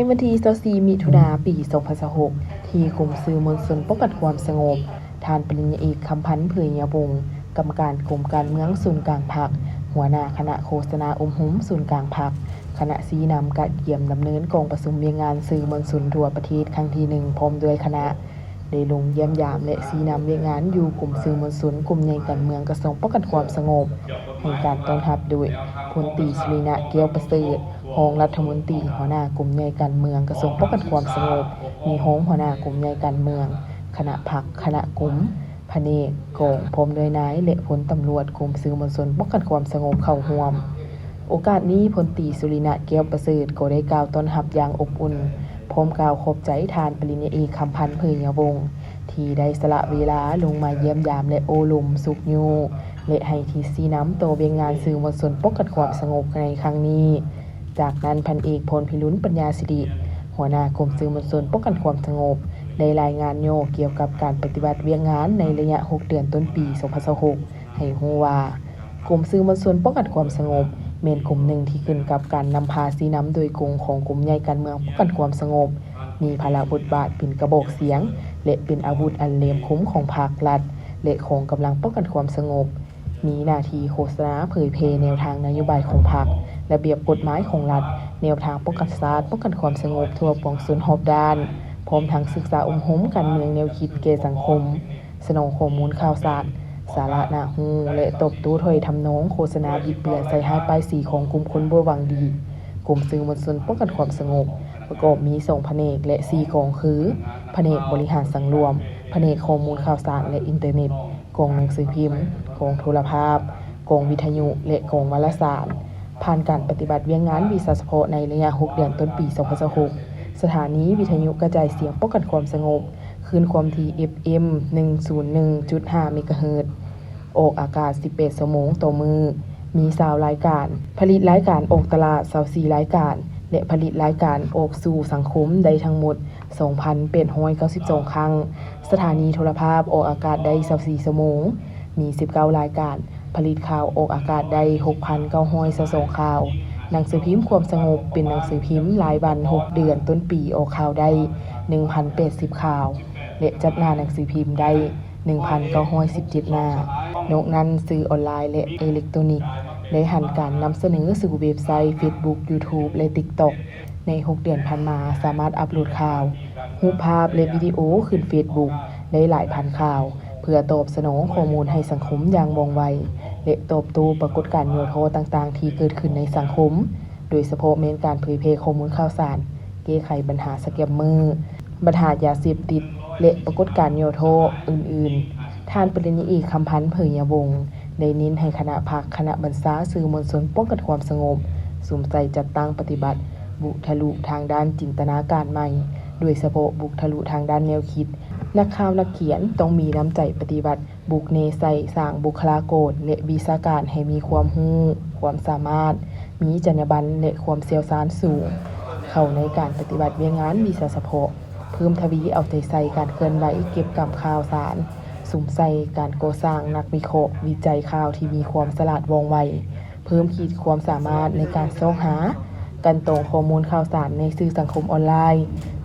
ວັນທີຊາວສີ່ ມິຖຸນາ ປີສອງພັນຊາວຫົກ ທີ່ກົມສື່ມວນຊົນປ້ອງກັນຄວາມສະຫງົບ, ທ່ານປະລິນຍາເອກ ຄຳພັນ ເຜີຍຍາວົງ ກຳມະການກົມການເມືອງສູນກາງພັກ, ຫົວໜ້າຄະນະໂຄສະນາອົບຮົມສູນກາງພັກ, ຄະນະຊີ້ນຳກະກຽມດຳເນີນກອງປະຊຸມວຽກງານສື່ມວນຊົນທົ່ວປະເທດຄັ້ງທີໜຶ່ງ ພ້ອມດ້ວຍຄະນະ ໄດ້ລົງຢ້ຽມຢາມ ແລະ ຊີ້ນຳວຽກງານຢູ່ກົມສື່ມວນຊົນ ກົມໃຫຍ່ການເມືອງ ກະຊວງປ້ອງກັນຄວາມສະຫງົບ, ໃຫ້ການຕ້ອນຮັບໂດຍ ພົນຕີ ສຸລິນະ ແກ້ວປະເສີດ ຮອງລັດຖະມົນຕີ ຫົວໜ້າກົມໃຫຍ່ການເມືອງ ກະຊວງປ້ອງກັນຄວາມສະຫງົບ, ມີຮອງຫົວໜ້າກົມໃຫຍ່ການເມືອງ, ຄະນະພັກ, ຄະນະກົມ, ພະແນກ, ກອງ ພ້ອມດ້ວຍນາຍ ແລະ ພົນຕຳຫຼວດກົມສື່ມວນຊົນປ້ອງກັນຄວາມສະຫງົບເຂົ້າຮ່ວມ. ໂອກາດນີ້ ພົນຕີ ສຸລິນະ ແກ້ວປະເສີດ ກໍໄດ້ກ່າວຕ້ອນຮັບຢ່າງອົບອຸ່ນ, ພ້ອມກ່າວຂອບໃຈທ່ານປະລິນຍາເອກ ຄຳພັນ ເຜີຍຍາວົງ ທີ່ໄດ້ສະຫຼະເວລາລົງມາຢ້ຽມຢາມ ແລະ ໂອ້ລົມຊຸກຍູ້ ແລະ ໃຫ້ທິດຊີ້ນຳຕໍ່ວຽກງານສື່ມວນຊົນປ້ອງກັນຄວາມສະຫງົບໃນຄັ້ງນີ້. ຈາກນັ້ນ ພັນເອກ ພອນພິລຸນ ປັນຍາສິລິ ຫົວໜ້າກົມສື່ມວນຊົນປ້ອງກັນຄວາມສະຫງົບ ໄດ້ລາຍງານຫຍໍ້ກ່ຽວກັບການປະຕິບັດວຽກງານໃນໄລຍະຫົກເດືອນຕົ້ນປີສອງພັນຊາວຫົກ ໃຫ້ຮູ້ວ່າ ກົມສື່ມວນຊົນປ້ອງກັນຄວາມສະຫງົບ ແມ່ນກົມໜຶ່ງທີ່ຂຶ້ນກັບການນຳພາຊີ້ນຳໂດຍກົງຂອງກົມໃຫຍ່ການເມືອງປ້ອງກັນຄວາມສະຫງົບ, ມີພາລະບົດບາດເປັນກະບອກສຽງ ແລະ ເປັນອາວຸດອັນແຫຼມຄົມຂອງພັກ, ລັດ ແລະ ຂອງກຳລັງປ້ອງກັນຄວາມສະຫງົບ, ມີໜ້າທີ່ໂຄສະນາເຜີຍແຜ່ແນວທາງນະໂຍບາຍຂອງພັກ, ລະບຽບກົດໝາຍຂອງລັດ, ແນວທາງປ້ອງກັນຊາດ, ປ້ອງກັນຄວາມສະຫງົບທົ່ວປວງຊົນຮອບດ້ານ, ພ້ອມທັງສຶກສາອົບຮົມການເມືອງແນວຄິດແກ່ສັງຄົມ, ສະໜອງຂໍ້ມູນຂ່າວສານ, ສາລະໜ້າຮູ້ ແລະ ຕອບໂຕ້ຖ້ອຍທຳນອງໂຄສະນາບິດເບືອນໃສ່ຮ້າຍປ້າຍສີຂອງກຸ່ມຄົນບໍ່ຫວັງດີ. ກົມສື່ມວນຊົນປ້ອງກັນຄວາມສະຫງົບ ປະກອບມີສອງພະແນກ ແລະ ສີ່ກອງ ຄື ພະແນກບໍລິຫານສັງລວມ, ພະແນກຂໍ້ມູນຂ່າວສານ ແລະ ອິນເຕີເນັດ, ກອງໜັງສືພິມ, ກອງໂທລະພາບ, ກອງວິທະຍຸ ແລະ ກອງວາລະສານ. ຜ່ານການປະຕິບັດວຽກງານວິຊາສະເພາະໃນໄລຍະຫົກເດືອນຕົ້ນປີສອງພັນຊາວຫົກ, ສະຖານີວິທະຍຸກະຈາຍສຽງປ້ອງກັນຄວາມສະຫງົບ ຄື້ນຄວາມຖີ່ ເອັຟເອັມ ໜຶ່ງສູນໜຶ່ງຈຸດຫ້າ ເມກາເຮີດ ອອກອາກາດສິບແປດຊົ່ວໂມງຕໍ່ມື້, ມີຊາວລາຍການ, ຜະລິດລາຍການອອກຕະຫຼາດຊາວສີ່ລາຍການ ແລະ ຜະລິດລາຍການອອກສູ່ສັງຄົມໄດ້ທັງໝົດສອງພັນແປດຮ້ອຍເກົ້າສິບສອງຄັ້ງ. ສະຖານີໂທລະພາບອອກອາກາດໄດ້ຊາວສີ່ຊົ່ວໂມງ, ມີສິບເກົ້າລາຍການ, ຜະລິດຂ່າວອອກອາກາດໄດ້ຫົກພັນເກົ້າຮ້ອຍຊາວສອງຂ່າວ. ໜັງສືພິມຄວາມສະຫງົບເປັນໜັງສືພິມລາຍວັນຫົກເດືອນຕົ້ນປີອອກຂ່າວໄດ້ໜຶ່ງພັນແປດສິບຂ່າວ ແລະ ຈັດໜ້າໜັງສືພິມໄດ້ ໜຶ່ງພັນເກົ້າຮ້ອຍສິບເຈັດໜ້າ. ນອກນັ້ນ, ສື່ອອນລາຍ ແລະ ເອເລັກໂຕນິກ ໄດ້ຫັນການນຳສະເໜີສູ່ເວັບໄຊ, ເຟສບຸກ, ຢູທູບ ແລະ ຕິກຕັອກ. ໃນຫົກເດືອນຜ່ານມາ, ສາມາດອັບໂຫຼດຂ່າວ, ຮູບພາບ ແລະ ວິດີໂອຂຶ້ນເຟສບຸກໄດ້ຫຼາຍພັນຂ່າວ, ເພື່ອຕອບສະໜອງຂໍ້ມູນໃຫ້ສັງຄົມຢ່າງວ່ອງໄວ ແລະ ຕອບໂຕ້ປາກົດການຫຍໍ້ທໍ້ຕ່າງໆທີ່ເກີດຂຶ້ນໃນສັງຄົມ, ໂດຍສະເພາະແມ່ນການເຜີຍແຜ່ຂໍ້ມູນຂ່າວສານ, ແກ້ໄຂບັນຫາສະແກມເມີ, ບັນຫາຢາເສບຕິດ ແລະ ປາກົດການຫຍໍ້ທໍ້ອື່ນໆ. ທ່ານປະລິນຍາເອກ ຄຳພັນ ເຜີຍຍາວົງ ໄດ້ເນັ້ນໃຫ້ຄະນະພັກ, ຄະນະບັນຊາສື່ມວນຊົນປ້ອງກັນຄວາມສະຫງົບ ສຸມໃສ່ຈັດຕັ້ງປະຕິບັດບຸກທະລຸທາງດ້ານຈິນຕະນາການໃໝ່, ໂດຍສະເພາະບຸກທະລຸທາງດ້ານແນວຄິດ. ນັກຂ່າວນັກຂຽນຕ້ອງມີນ້ຳໃຈປະຕິວັດ, ບຸກແນໃສ່ສ້າງບຸກຄະລາກອນ ແລະ ວິຊາການໃຫ້ມີຄວາມຮູ້, ຄວາມສາມາດ, ມີຈັນຍາບັນ ແລະ ຄວາມຊ່ຽວຊານສູງ ເຂົ້າໃນການປະຕິບັດວຽກງານວິຊາສະເພາະ, ເພີ່ມທະວີເອົາໃຈໃສ່ການເຄື່ອນໄຫວເກັບກຳຂ່າວສານ, ສຸມໃສ່ການກໍ່ສ້າງນັກວິເຄາະ, ວິໄຈຂ່າວທີ່ມີຄວາມສະຫຼາດວ່ອງໄວ, ເພີ່ມຂີດຄວາມສາມາດໃນການຊອກຫາ, ກັ່ນຕອງຂໍ້ມູນຂ່າວສານໃນສື່ສັງຄົມອອນລາຍ.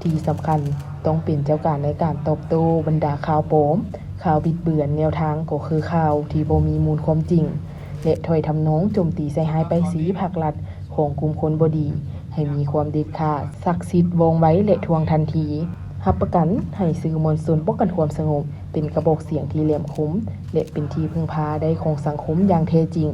ທີ່ສຳຄັນ, ຕ້ອງເປັນເຈົ້າການໃນການຕອບໂຕ້ບັນດາຂ່າວປອມ, ຂ່າວບິດເບືອນ, ແນວທາງກໍຄືຂ່າວທີ່ບໍ່ມີມູນຄວາມຈິງ ແລະ ຖ້ອຍທຳນອງໂຈມຕີໃສ່ຮ້າຍປ້າຍສີພັກລັດຂອງກຸ່ມຄົນບໍ່ດີ ໃຫ້ມີຄວາມເດັດຂາດ, ສັກສິດ, ວ່ອງໄວ ແລະ ທວງທັນທີ. ຮັບປະກັນໃຫ້ສື່ມວນຊົນປ້ອງກັນຄວາມສະຫງົບ ເປັນກະບອກສຽງທີ່ແຫຼມຄົມ ແລະ ເປັນທີ່ເພິ່ງພາໄດ້ຂອງສັງຄົມຢ່າງແທ້ຈິງ.